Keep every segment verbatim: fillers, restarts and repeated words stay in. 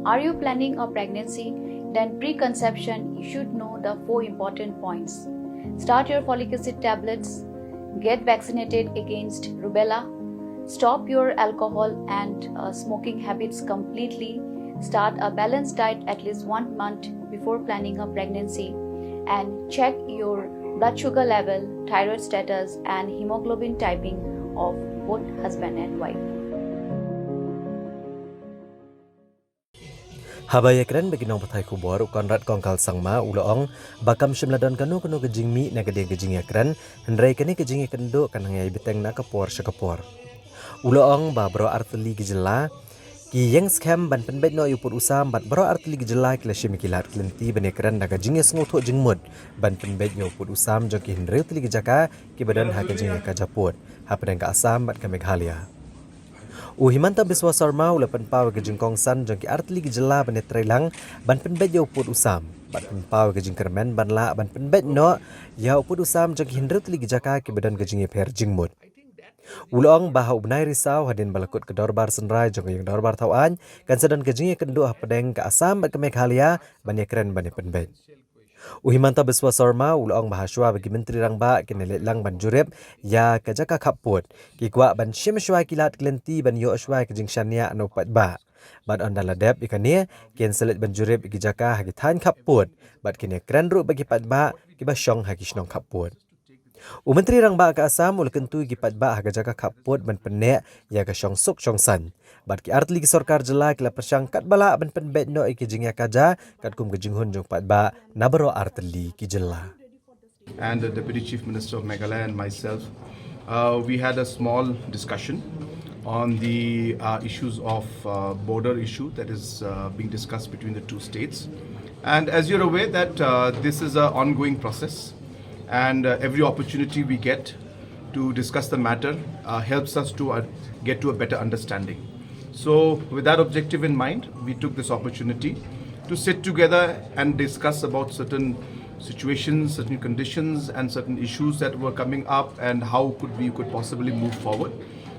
Are you planning a pregnancy? Then preconception, you should know the four important points. Start your folic acid tablets, get vaccinated against rubella, stop your alcohol and uh, smoking habits completely, start a balanced diet at least one month before planning a pregnancy, and check your blood sugar level, thyroid status, and hemoglobin typing of both husband and wife. Haba ïakren bad ki nongpathai khubor, u Conrad Kongkal Sangma u la ong ba kam shym la don kano kano ka jingmih na ka liang ka jingïakren, hynrei kane ka jingïakynduh kan nang ïai bteng na ka por sha ka por. U la ong ba baroh artylli ki jylla ki ïeng skhem ban pynbeit noh ïa u pud u sam, bad baroh artylli ki jylla ki la shim ïa ki lad ki lynti ban ïakren da ka jingïasngewthuh jingmut ban pynbeit ïa u pud u sam jong ki hynriew tylli ki jaka kiba don ha ka jingïakajia pud hapdeng ka Assam bad ka Meghalaya. U Himanta Biswa Sarma u la pynpaw ïa ka jingkongsan jong ki artylli ki jylla ban ïatreilang ban pynbeit ïa u pud u sam, bad pynpaw ïa ka jingkyrmen ban lah ban pynbeit noh ïa u pud u sam jong ki hynriew tylli ki jaka kiba don ka jingïapher jingmut. U la ong ba ha u bnai Risaw, hadien ba la kut ka dorbar synrai jong ka ïing dorbar thaw aiñ, kan sa don ka jingïakynduh hapdeng ka Assam bad ka Meghalaya ban ïakren ban ïapynbeit. U Himanta Biswa Sarma u la ong ba ha shuwa ba ki myntri rangbah kin ïaleit lang ban jurip ïa ka jaka khap pud, ki kwah ban shim shuwa ki lad ki lynti ban ïoh shuwa ïa ka jingshaniah na u paidbah. Bad ynda la dep ïa kane, kin sa leit ban jurip ïa ki jaka ha ki thaiñ khap pud, bad kin ïakren ruh bad ki paidbah kiba shong ha ki shnong khap pud. U Myntri Rangbah ka Assam u la kyntu ïa ki paidbah ha ka jaka khap pud ban pynneh ïa ka shongsuk shongsaiñ. Bad ki artylli ki sorkar jylla ki la pyrshang katba lah ban pynbeit noh ïa ki jingïakajia katkum ka jinghun jong u paidbah na baroh artylli ki jylla. And the Deputy Chief Minister of Meghalaya and myself, uh, we had a small discussion on the uh, issues of uh, border issue that is uh, being discussed between the two states. And as you're aware that uh, this is an ongoing process, and uh, every opportunity we get to discuss the matter uh, helps us to uh, get to a better understanding. So with that objective in mind, we took this opportunity to sit together and discuss about certain situations, certain conditions, and certain issues that were coming up, and how could we could possibly move forward.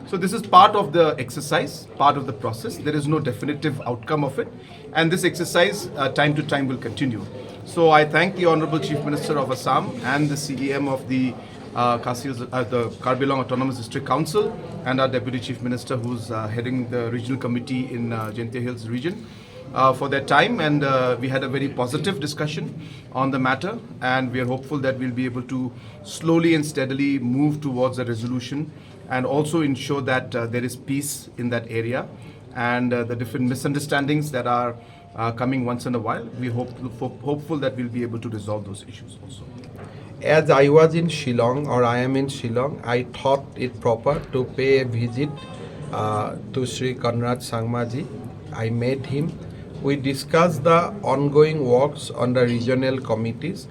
So this is part of the exercise, part of the process. There is no definitive outcome of it, and this exercise, uh, time to time, will continue. So I thank the Honorable Chief Minister of Assam and the C E M of the uh, Khasi, uh, the Karbi Anglong Autonomous District Council and our Deputy Chief Minister, who's uh, heading the regional committee in uh, Jaintia Hills region, uh, for their time, and uh, we had a very positive discussion on the matter, and we are hopeful that we'll be able to slowly and steadily move towards a resolution and also ensure that uh, there is peace in that area, and uh, the different misunderstandings that are uh, coming once in a while. We hope, hope, hopeful that we'll be able to resolve those issues also. As I was in Shillong, or I am in Shillong, I thought it proper to pay a visit uh, to Sri Conrad Sangmaji. I met him. We discussed the ongoing works on the regional committees.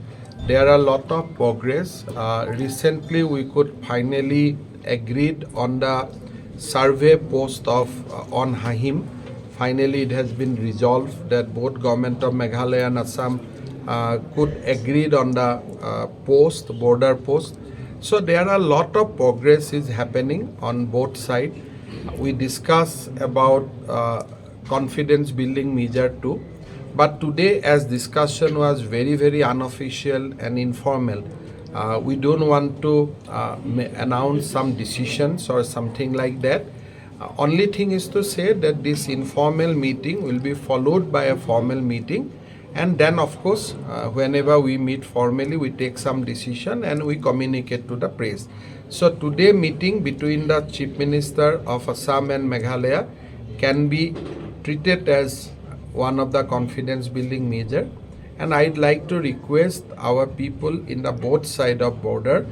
There are a lot of progress. Uh, recently, we could finally agreed on the survey post of uh, on Hahim. Finally, it has been resolved that both government of Meghalaya and Assam uh, could agreed on the uh, post, border post. So there are a lot of progress is happening on both sides. We discuss about uh, confidence building measure too. But today, as discussion was very, very unofficial and informal, uh, we don't want to uh, ma- announce some decisions or something like that. Uh, only thing is to say that this informal meeting will be followed by a formal meeting, and then, of course, uh, whenever we meet formally, we take some decision and we communicate to the press. So today meeting between the Chief Minister of Assam and Meghalaya can be treated as one of the confidence building measure. And I'd like to request our people in the both side of border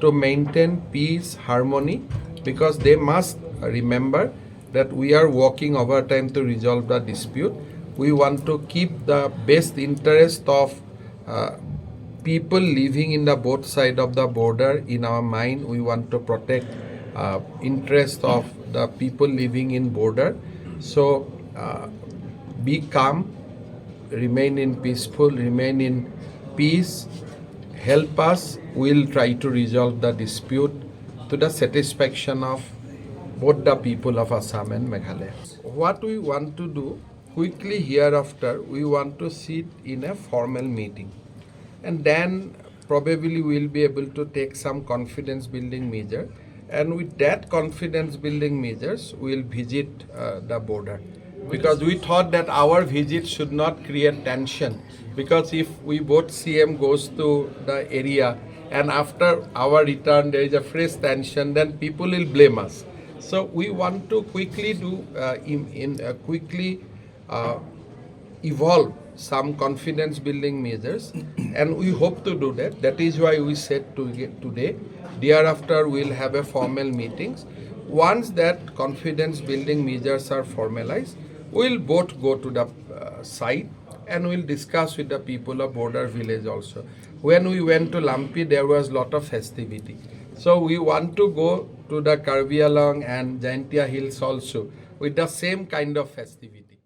to maintain peace, harmony, because they must remember that we are working overtime to resolve the dispute. We want to keep the best interest of uh, people living in the both side of the border in our mind. We want to protect uh, interest of the people living in border. So uh, be calm, remain in peaceful, remain in peace, help us. We'll try to resolve the dispute to the satisfaction of both the people of Assam and Meghalaya. What we want to do Quickly hereafter, we want to sit in a formal meeting. And then probably we'll be able to take some confidence building measure. And with that confidence building measures, we'll visit uh, the border. Because we thought that our visit should not create tension. Because if we both C M goes to the area and after our return there is a fresh tension, then people will blame us. So we want to quickly do uh, in, in uh, quickly uh, evolve some confidence building measures, and we hope to do that. That is why we said to get today. Thereafter, we'll have a formal meetings. Once that confidence building measures are formalized, we'll both go to the uh, site and we'll discuss with the people of border village also. When we went to Lampi, there was lot of festivity. So we want to go to the Karbi Anglong and Jaintia Hills also with the same kind of festivity.